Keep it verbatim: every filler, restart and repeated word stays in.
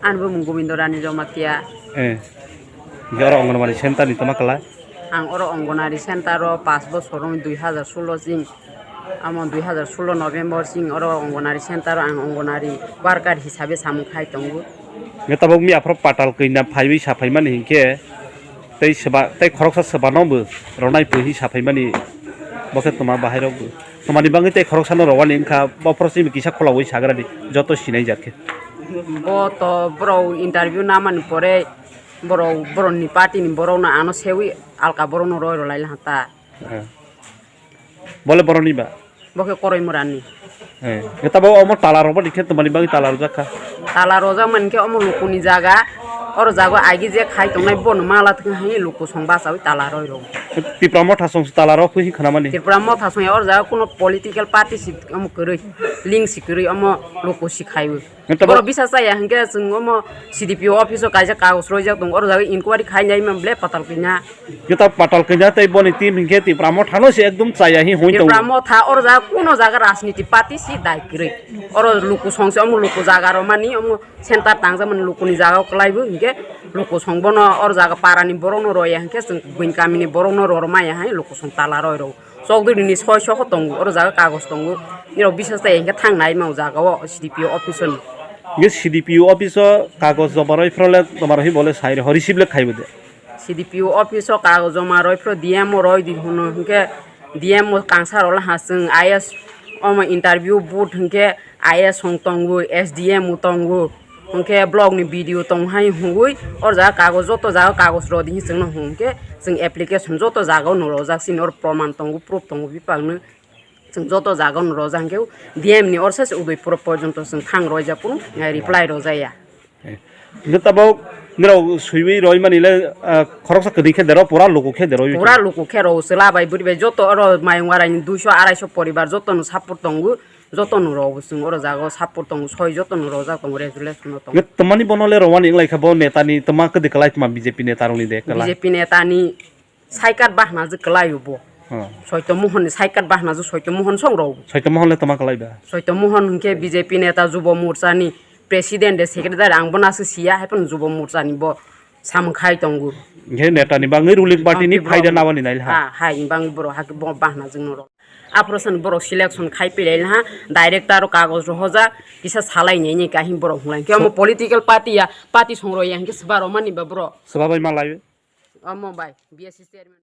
Ani bumung Gobindo Rani Jamatia. Eh. Hingke oro Anganwadi center ni toma kala? Ang oro Anganwadi center o pash bosor wng dui hazar solo jing. Amo dui hazar solo November jing oro Anganwadi center o ang Anganwadi worker hisabe samung khai tongo. Hingke tabok mi aphro patal kanya phaiwi sa phaimani hingke tei seba, tei khoroksa sebano bo ronai pui hi sa phaimani bo khe toma bahai rok bo. Tomani bagwi tei khoroksa no rowani wngkha bo phoro simi kisa kholawi sagradi joto sinai jak khe. Bo to borok interview namani pore borok borokni party ni borok no ano sewi alka borok no roi rwlai laha ta. Eh. Bole borokni ba? Bo khe koroi murani. Eh. Tabok omo tala rok bo dikhe tomani bagwi tala rwjak kha. Tala rojak mani khe omo lukuni jaga. Oro jago agi je khai tongnai bono mala thwng hai luku song bachawi tala roi rw. Tipra motha song tala rok phui khna mani. Tripura motha song ya oro jaga kuno political party si omo kwrwi, link si kwrwi omo luku si khaiwi. Nang tabok. Borok bisa chaya hingke chwng omo C D P O office o kaisa kagoj roijak tongo, oro jaga inquiry khainai man ble patal kanya. Kita patal kanya tei boni team hingke Tipra motha no se ekdom chaya hi hoi tongo. Tipra motha oro jaga kuno jaga rajniti party si dai kwrwi. Oro luku song se omo luku jaga romani omo center tangjak mani lukuni jaga o kwlai bo hingke luku song bono oro jaga para ni borok no roya hingke chwng buini kami ni borok no ror maya hai luku song tala roi rw. Chokdwini soi soko tongo, oro jaga kagoj tongo. Nirok bisas tai hingke thang nai ma o jaga o C D P O office o ni. Hingke C D P O office o kagoj joma roi phro le, joma roi phro le sai rw, receive le khai bo de. C D P O office o kagoj joma roi phro D M o roi di hwno, hingke D M o kangsa rok le ha chwng I S omo interview board hingke I S hong tongo, S D M o tongo. Hwnkhe block ni B D O tong hai hwnwi, o jaga kagoj, joto jaga kagoj rw di hwnwi chwngno hwn khe, chwng application joto jaga o no rojak, chini oro proman tongo, proof tongo, bipang no chwng joto jaga o no rojak, hwnkhe D M ni orsa se Udaipur porjonto chwng thang rwjak, kunu reply rwjak ya. Hwnkhe tabok nirok swiwi rwimani le, ah, khoroksa kwrwi khe dero, pura luku khe dero. Pura luku khe rw, chwla bai bwrwi bai joto oro mayung arai ni duiso araiso poribar joto no support tongo. Joto no rw bo chwng oro jaga o support tongo, soi joto no rojak tongo, resolution no tongo. Nge twmani bono le rwani wng lai kha, bo neta ni twma kwdwi kwlai, twma B J P neta rok ni de kwlai. B J P neta ni saikat bahna je kwlai o bo. Hmm. Soito Mohon ni saikat bahna je Soito Mohon song rw. Soito Mohon le twma kwlai ba? Soito Mohon hwnkhe B J P neta Jubo Morcha ni president de secretary, ang bo nasu siya, hai phano Jubo Morcha ni bo samung khai tongo. Hwnkhe neta ni bangwi ruling party ni phaida nabani nai ha. Ha, hai bang borok ha bo bahna jwng no rw. Aphro chwng borok selection khai pilai ha, director o kagoj rohorjak, kisa salai nai nai kahi borok hwnlai. Khe omo political party ya, party song rw ya, hwnkhe swba rw mani ba borok. Swba bai ma lai. Omo bai, B S C chairman.